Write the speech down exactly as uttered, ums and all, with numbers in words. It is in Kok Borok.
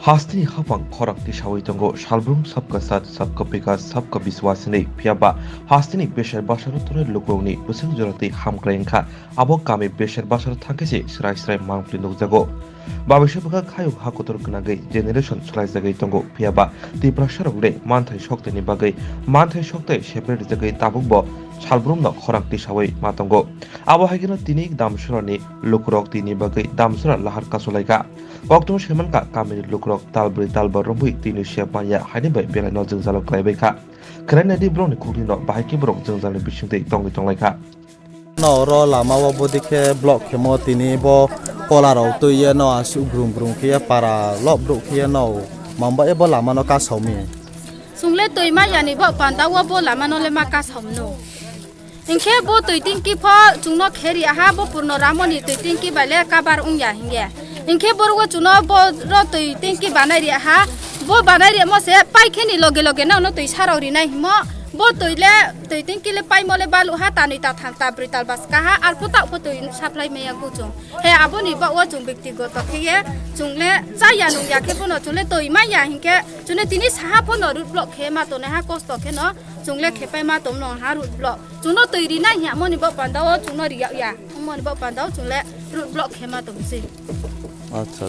Hasteni hapang khorang tisawi tongo, salbrum sabka sat, sabka bikas, sabka biswas hinwi. Phiya ba hasteni beser basaro tongnai lukurokni bwswk jora twi hamkrai wngkha. Abo kami beser basaro thangkhe se srai srai mangpli nukjago. Babisa bwkha khayung ha kotor gwnagwi generation swlaijagwi tongo. Phiya ba Tiprasarokni manthai soktaini bagwi, manthai soktai separate rijagwi tabukbo salbrumno khorang tisawi ma tongo. Abo hai kheno tini Damsarani lukurok tini bagwi Damsara lahar kasulaikha. Koktwma saimankha kamini lukurok talbrwi talba romwi tini se manya haini bai belaino jwngjalo kwlaibaikha. Khwlainadi borokni khuknino bahai khe borok jwngjalni bisingtwi tongwi tonglaikha. No, oro lama o bodi khe block khemo tini bo kola rok twi ye no aswk grum grum khe ye para lop bruk khe ye no mamba ebo lama no kasaumi. Chwngle twi ma yani bo panda o bo lama no le ma kasaumno. Hinkhe bo twi tingki pho chwngno kheri aha bo purno ramoni twi tingki bai le kabar wngya hinkhe. Hinkhe borok o chwngno bo ro twi tingki banai ri aha. Bo banai ri mo se pai kheni loge loge no no twi sarok rinai himo. Bo twi le twi tingki le paimo le balu ha tanwi tatham tabrwi talbas kaha arpho tak pho twi supply maya kuchung. He aboni ba o chwng byaktigoto khe ye chwng le chaya nung ya khe bono chwng le twi ma ya hinkhe chwng le tini saha pho no road block khe ma tonai ha kosto khe no chwng le khe pai ma tong no ha road block. Chwng no twi rinai hya moni ba panda o chwng no riya ya. Moni ba panda o chwng le road block khe ma tong si. Acha.